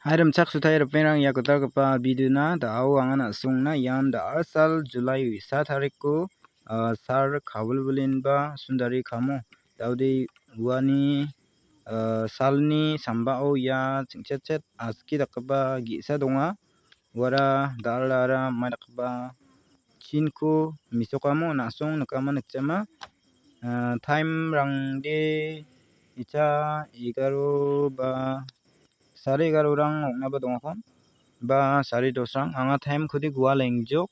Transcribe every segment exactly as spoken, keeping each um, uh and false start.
Hai rimchaksotai ripengrang, ia gitalgipa videona da·ao anga na·songna ian da·asal July wi sa tarikko, ah, sar kabilbilinba sundari kamo da·ode uani, ah, salni sambao ia ching·chetchet aski dakgipa ge·sa donga. Uara da·alara mai dakgipa chinko mesokamo na·song nikama nikjama. Ah, time-rangde icha egaro ba sare egarorang ong·naba dongakon, ba sare dosrang. Anga time-kode gualengjok,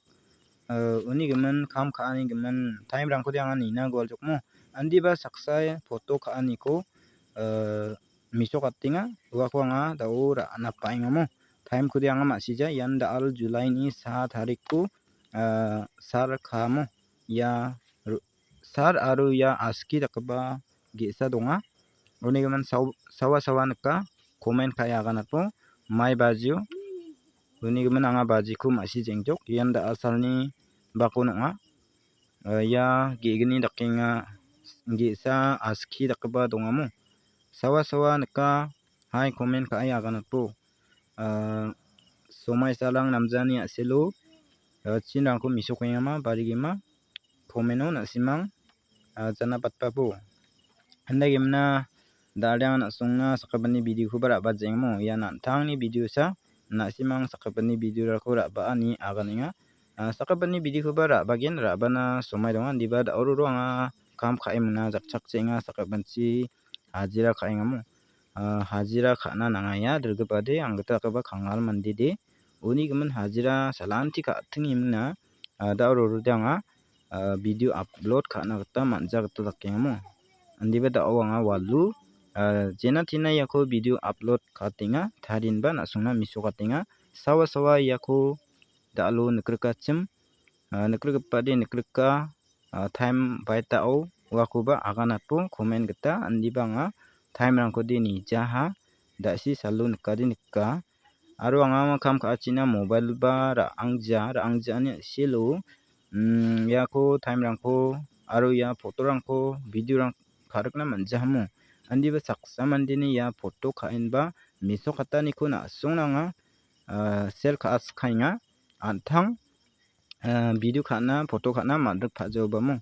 ah, uni gimin kam ka·ani gimin time-rangkode anga nina gualjokmo. Andiba saksa photo ka·aniko, ah, mesokatenga. Uako anga da·o ra-, napaengamo. Time-kode anga ma·sija. Ian da·al July-ni sa tarikko, ah, sar kamo. Ia ro-, sar aro ia aski dakgipa ge·sa donga. Uni gimin sao-, sawa sawa nika, comment ka·e aganatbo, mai bajio. Uni gimin anga bajiko ma·si jengjok. Ian da·asalni bakon ong·a. Ah, ia ge·gni dakenga, ge·sa aski dakgipa dongamo. Sawa sawa nika, hai comment ka·e aganatbo. Ah, somaisalang namjani a·selo, ah, chinrangko mesokengama, barigema, comment-o na·simang, ah, jana patpapo. Handai gemna da·alde anga na·songna sakgipani videokoba ra·bajengmo. Ian an·tangni videosa, na·simang sakgipani videorangko ra·baani aganenga. Ah, sakgipani videokoba ra·bagen, ra·bana somai donga. Indiba da·ororo anga kam ka·e mingna jakchakjeenga, sakgipanchi hajira ka·engamo. Ah, hajira ka·na nangaia, dilgipade, anggita dakgipa kangal mandede. Uni gimin hajira salanti ka·atenga, ah, da·ororode anga, ah, video upload ka·na gita man·ja gita dakengamo. Indiba da·o anga walu, ah, jena tina iako video upload ka·atenga, tarienba na·songna mesokatenga. Sawa sawa iako da·alo nikrikachim, ah, nikrikgipade nikrika, ah, time baitao uakoba aganatbo comment gita, indiba anga time-rangkode nijaha, da·si salo nikade nika. Aro anga kam ka·achina mobile-ba ra·angja, ra·angja ine silo, mm, iako time-rangko aro ia photo-rangko, video-rang ka·rikna man·jahamo. Indiba saksa mandeni ia photo ka·enba mesokataniko na·songna anga, ah, sel ka·atskaenga. An·tang, ah, video ka·na, photo ka·na man·rik pa·jaobamo.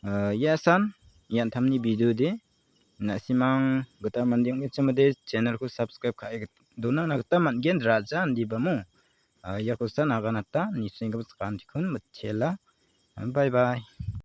Ah, ia san, ian tamni video de. Na·simang gita mande ong·chimode channel-ko subscribe ka·e git-, donangna gita man·gen, raja andibamo. Ah, iako san aganata, nisenggipa sakantikon mitela. Bye bye.